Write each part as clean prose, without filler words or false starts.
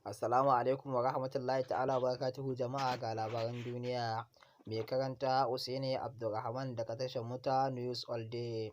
Assalamu alaikum wa rahmatullahi ta'ala wa barakatuhu, jama'a, ga labaran duniya. Mai karanta Usaini Abdulrahman daga tashar Muta News All Day.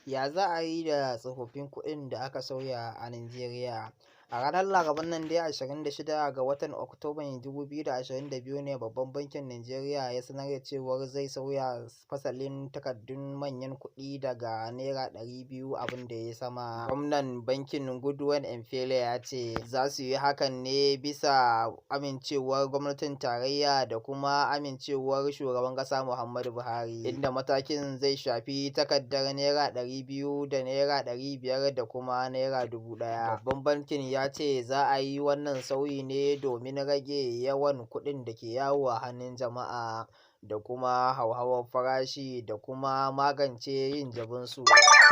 Ya za a yi da tsofaffin kuɗin da aka sauya a Najeriya? A ranar Laraban nan dai 26 ga watan Oktoban 2022 ne Babban Bankin Najeriya ya sanar da cewar zai sauya fasalin takardun manyan kuɗi daga Naira 200 abin da ya sama. Gwamnan bankin Godwin Emefiele ya ce za su yi hakan ne bisa amincewar gwamnatin tarayya da kuma amincewar Shugaban ƙasa Muhammadu Buhari, inda matakin zai shafi takardar Naira 200 da Naira 500 da kuma Naira 1000. Babban bankin ya ce za a yi wannan sauyi ne domin rage yawan kuɗin da ke yawo a hannun jama'a da kuma hauhawar farashi da kuma magance yin jabunsu.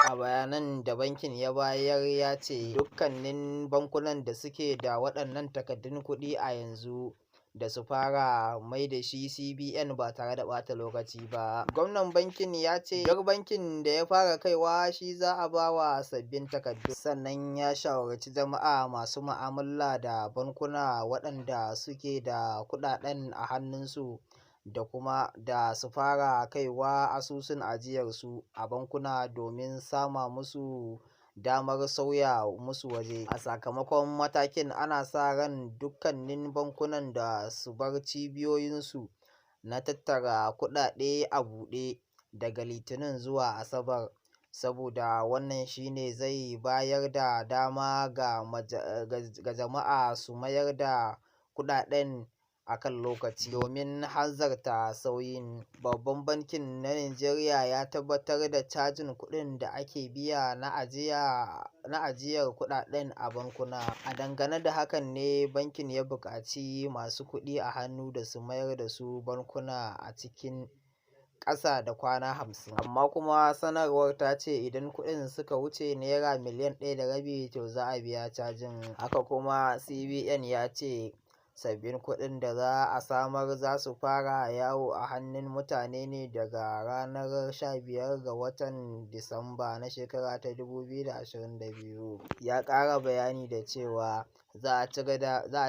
A bayanan da bankin ya bayar, ya ce dukkanin bankunan da suke da waɗannan takardun kuɗi a yanzu da su fara mai da shi CBN ba tare da ɓata lokaci ba. Gwamnan bankin ya ce duk bankin da ya fara kaiwa shi za a ba wa sabbin takardu. Sannan ya shawarci jama'a masu mu'amala da bankuna waɗanda suke da kuɗaɗen a hannunsu da kuma da su fara kaiwa asusun ajiyarsu a bankuna domin sama musu damar sauya musu waje. A sakamakon matakin, ana sa ran dukkanin bankunan da su bar cibiyoyinsu na tattara kuɗaɗe a buɗe daga Litinin zuwa Asabar, saboda wannan shi ne zai bayar da dama ga jama'a su mayar da kuɗaɗen a kan lokaci. Domin hanzarta sauyin, Babban Bankin na Najeriya ya tabbatar da cajin kuɗin da ake biya na ajiyar kuɗaɗen a bankuna. A dangane da hakan ne bankin ya buƙaci masu kuɗi a hannu da su mayar da su bankuna a cikin ƙasa da kwana 50. Amma kuma sanarwar ta ce idan kuɗin suka wuce Naira miliyan 1.5, to za a biya cajin. Haka kuma CBN ya ce sabbin kuɗin da za a samar za su fara yawo a hannun mutane ne daga ranar 15 ga watan Disamba na shekara ta 2022. Ya ƙara bayani da cewa za a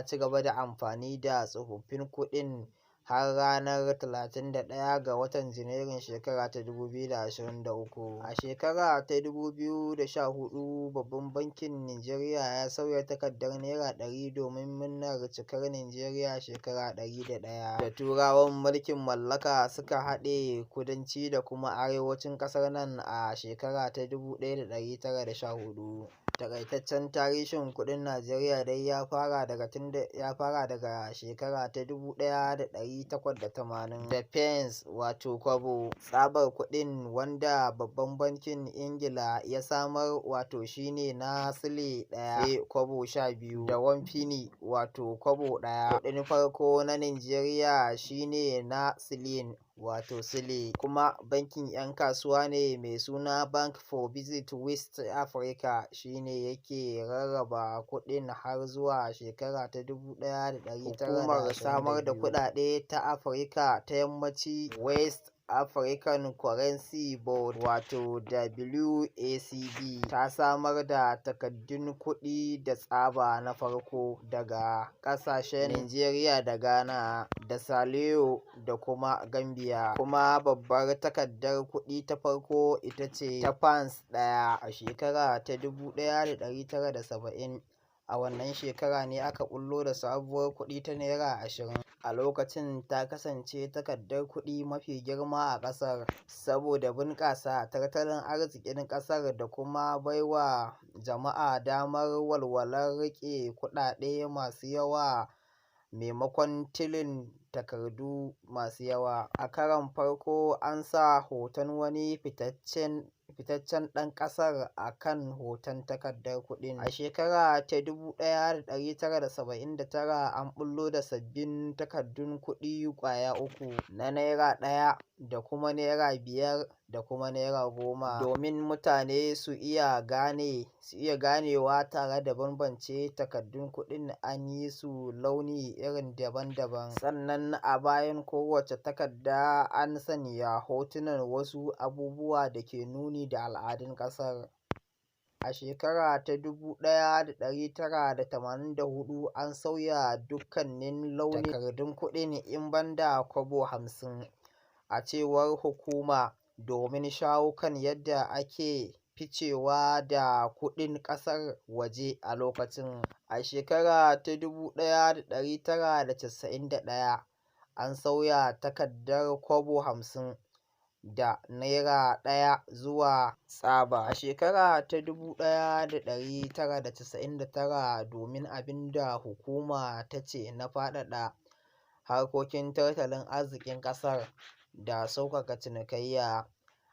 ci gaba da amfani da tsofaffin kuɗin har ranar 31 ga watan Janairun shekara ta 2023. A shekara ta 2014, Babban Bankin Najeriya ya sauya takardar Naira 100 domin murnar cikar Najeriya shekara 101 da Turawan mulkin mallaka suka haɗe kudanci da kuma arewacin ƙasar nan a shekara ta 1914. Taƙaitaccen tarihin kuɗin Najeriya dai ya fara daga shekara ta 1880 da pence, wato kwabo. Tsabar kuɗin wanda Babban Bankin Ingila ya samar, wato shi ne na sile 1 kwabo 12 da 1 penny, wato kwabo 1. Kuɗin farko na Najeriya shi ne na silin, wato sile, kuma bankin 'yan kasuwa ne mai suna Bank for Visit West Africa shi ne yake rarraba kuɗin har zuwa shekara ta 1922. Hukumar Samar da Kuɗaɗe ta Afirka ta Yammaci, West African Currency Board, wato WACB, ta samar da takardun kuɗi da tsaba na farko daga ƙasashen Najeriya da Ghana da Saliyo da kuma Gambia. Kuma babbar takardar kuɗi ta farko ita ce ta Fans 1 a shekara ta 1970. A wannan shekara ne aka ɓullo da sabuwar kuɗi ta Naira 20. A lokacin ta kasance takardar kuɗi mafi girma a ƙasar. Saboda bunƙasa tattalin arzikin ƙasar da kuma baiwa jama'a damar walwalar riƙe kuɗaɗe masu yawa maimakon tilin takardu masu yawa, a karon farko an sa hoton wani fitaccen ɗan ƙasar a kan hoton takardar kuɗin. A shekara ta 1979 an ɓullo da sabbin takardun kuɗi ƙwaya uku, na Naira 1 da kuma Naira 5 da kuma Naira 10, domin mutane su iya ganewa tare da bambance takardun kuɗin, an yi su launi iri daban-daban. Sannan a bayan kowace takarda an sanya hotunan wasu abubuwa da ke nuni da al'adun ƙasar. A shekara ta 1984 an sauya dukkanin launin takardun kuɗin in ban da kwabo 50, a cewar hukuma, domin shawo kan yadda ake ficewa da kuɗin ƙasar waje a lokacin. A shekara ta 1991 an sauya takardar kwabo 50 da Naira ɗaya zuwa tsaba. A shekara ta 1999, domin abin da hukuma ta ce na faɗaɗa harkokin tattalin arzikin ƙasar da sauƙaƙa cinikayya,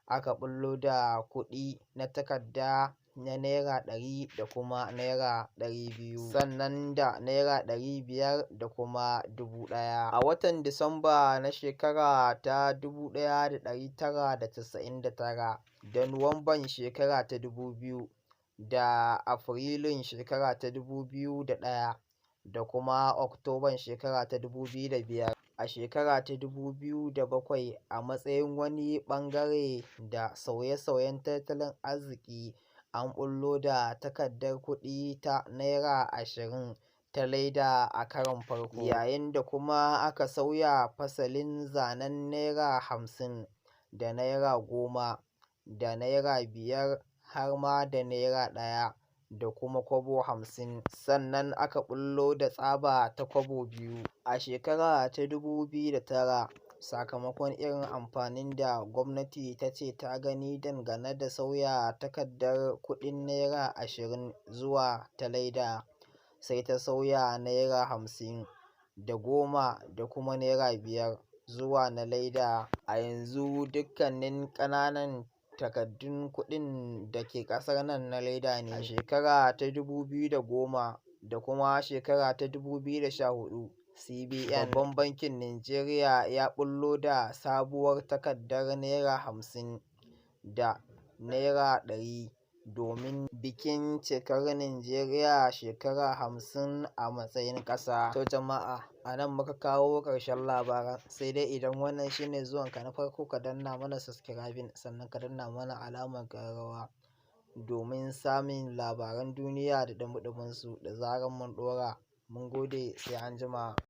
aka ɓullo da kuɗi na takarda na Naira 100 da kuma Naira 200, sannan da Naira 500 da kuma 1000. A watan Disamba na shekara ta 1999 da Nuwamban shekara ta 2000 da Afrilun shekara ta 2001 da kuma Oktoban shekara ta 2005. A shekara ta 2007, a matsayin wani ɓangare da sauye-sauyen tattalin arziki, an ɓullo da takardar kuɗi ta Naira 20 ta leda a karon farko, yayin da kuma aka sauya fasalin zanen Naira 50 da Naira 10 da Naira 5 har ma da Naira 1 da kuma kwabo 50, sannan aka ɓullo da tsaba ta kwabo 2. A shekara ta 2009, sakamakon irin amfanin da gwamnati ta ce ta gani dangane da sauya takardar kuɗin Naira 20 zuwa ta leda, sai ta sauya Naira 50 da 10 da kuma Naira 5 zuwa na leda. A yanzu dukkanin ƙananan takardun kuɗin da ke ƙasar nan na leda ne. A shekara ta 2010 da kuma shekara ta 2014, CBN (Babban Bankin Najeriya) ya ɓullo da sabuwar takardar Naira 50 da Naira 100 domin bikin cikar Najeriya shekara 50 a matsayin ƙasa. To jama'a, a nan muka kawo ƙarshen labaran, sai dai idan wannan shi ne zuwanka na farko, ka danna mana subscribing sannan ka danna mana alamar ƙararrawa domin samun labaran duniya da ɗumi-ɗuminsu da zarar mun ɗora. Mun gode, sai anjima.